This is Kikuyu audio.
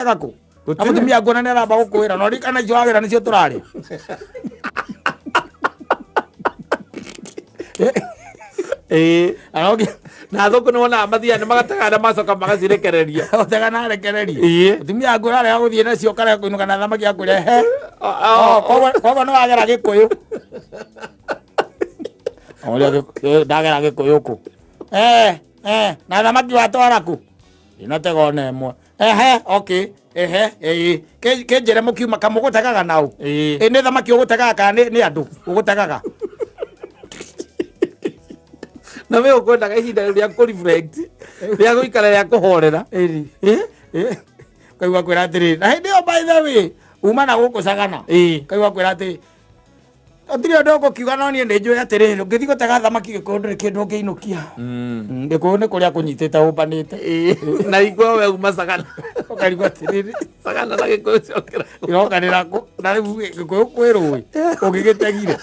Gũtega kũ na mũtumia nguona nĩ aramba gũkwĩra no ririkana icio wagĩra nĩcio tũrarĩa. Ĩĩ. Na thũkũ nĩ wonaga mathiaga nĩ magatega na macoka magacirekereria. Ũtega na arekererie. Mũtumia nguona arega gũthiĩ nacio karega kũinũka na thamaki akwĩre he. Oh, koguo nĩ wagera gĩkũyũ. Ũrĩa ndagera gĩkũyũ kũ. Eh, eh, na thamaki watwara kũ? Ndinatega ona ĩmwe. Ehe, okay. Ehe, ĩĩ. Kĩnjĩre mũkiuma kamũgũtegaga naũ? Ĩ nĩ thamaki ũgũtegaga kana nĩ andũ ũgũtegaga? Na we ũkwendaga ihinda rĩu rĩa kũ reflect, rĩa gũikara, rĩa kũhorera. Ĩri. Kaigua kwĩra atĩrĩrĩ, na hĩndĩ ĩyo, by the way, uma na gũkũ Sagana. Kaigua kwĩra atĩrĩ, gũtirĩ ũndũ ũgũkiuga, no niĩ nĩ njũĩ atĩrĩrĩ, ũngĩthiĩ gũtega thamaki Gĩkũyũ ndũrĩ kĩndũ ũngĩinũkia. Gĩkũyũ nĩ kũrĩa kũnyitĩte ũmbanĩte. Na igua we uma Sagana. Ũkarigwo atĩrĩrĩ, Sagana na Gĩkũyũ cokera. Irokanĩra kũ? Na rĩu Gĩkũyũ kwĩ rũĩ ũngĩgĩtegire.